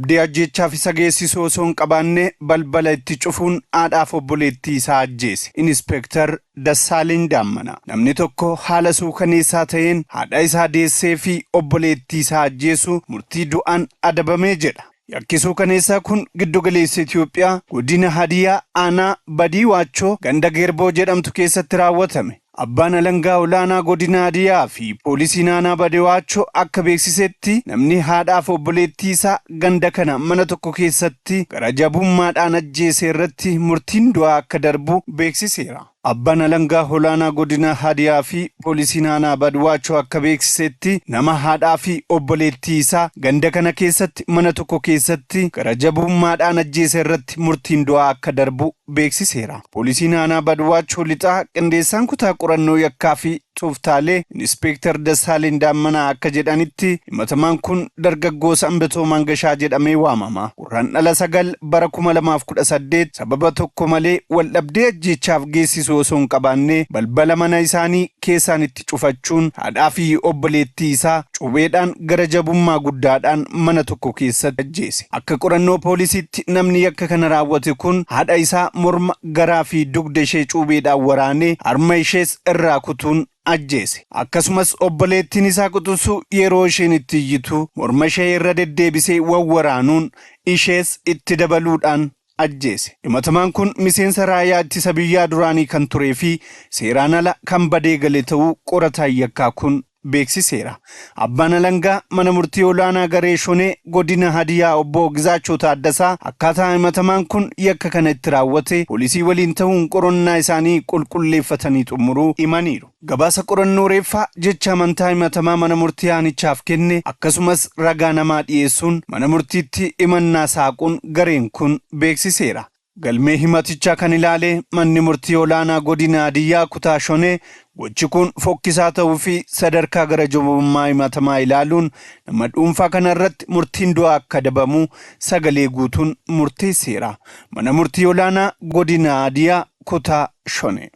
Waldhabdee ajjeechaaf isa geessisu osoo hin qabaanne balbala itti cufuun haadhaaf obboleettii isaa ajjeese. Inispeektar Dassaaleny Daammanaa. Namni tokko haala suukaneessaa ta'een haadha isaa deessee fi obboleettii isaa ajjeesu murtii du'aan adabamee jedha. Yakki suukaneessaa kun giddugaleessa Itoophiyaa godina Hadiyaa aanaa Badii Waachoo ganda Geerboo jedhamtu keessatti raawwatame. Abbaan alangaa olaanaa godina Hadiyaa fi poolisiin aanaa Badii Waachoo akka beeksisetti namni haadhaaf obboleettii isaa ganda kana mana tokko keessatti gara jabummaadhaan ajjeese irratti murtiin du'aa akka darbu beeksiseera. Abbaan alangaa olaanaa godina Hadiyaa fi poolisiin aanaa Badwaachoo akka beeksisetti nama haadhaa fi obboleettii isaa ganda kana keessatti mana tokko keessatti gara jabummaadhaan ajjeese irratti murtiin du'aa akka darbu beeksiseera. Poolisiin aanaa Badwaachoo lixaa qindeessaan kutaa qorannoo yakkaa fi tooftaalee Inispeektar Dassaaleny Daammanaa akka jedhanitti himatamaan kun dargaggoo Sanbatoo Mangashaa jedhamee waamama. Guraandhala 9 bara 2018 sababa tokko malee waldhabdee ajjeechaaf geessisu osoo hin qabaanne balbala mana isaanii keessaan itti cufachuun haadhaa fi obboleettii isaa cubeedhaan gara jabummaa guddaadhaan mana tokko keessatti ajjeese. Akka qorannoo poolisiitti namni yakka kana raawwate kun haadha isaa morma, garaa fi dugda ishee cuubeedhaan waraanee harma ishees irraa kutuun ajjeese. Akkasumas obboleettiin isaa quxisuu yeroo isheen itti iyyitu morma ishee irra deddeebisee wawwaraanuun ishees itti dabaluudhaan ajjeese. Himatamaan kun miseensa raayyaa ittisa biyyaa duraanii kan turee fi seeraan ala kan badee gale ta'uu qorataan yakkaa kun beeksiseera. Abbaan alangaa mana murtii olaanaa garee Shonee godina Hadiyaa obbo Gizaachoo Taaddasaa akkaataa himatamaan kun yakka kana itti raawwate poolisii waliin ta'uun qorannaa isaanii qulqulleeffatanii xumuruu himaniiru. Gabaasa qorannoo reeffaa jecha amantaa himatamaa mana murtii aanichaaf kenne akkasumas ragaa namaa dhiyeessuun mana murtiitti himannaa saaquun gareen kun beeksiseera. Galmee himatichaa kan ilaale manni murtii olaanaa godina Hadiyyaa kutaa Shonee gochi kun fokkisaa ta'uu fi sadarkaa gara jabummaa himatamaa ilaaluun nama dhuunfaa kana irratti murtiin du'aa akka adabamu sagalee guutuun murteesseera. Mana murtii olaanaa godina Hadiyaa kutaa Shonee.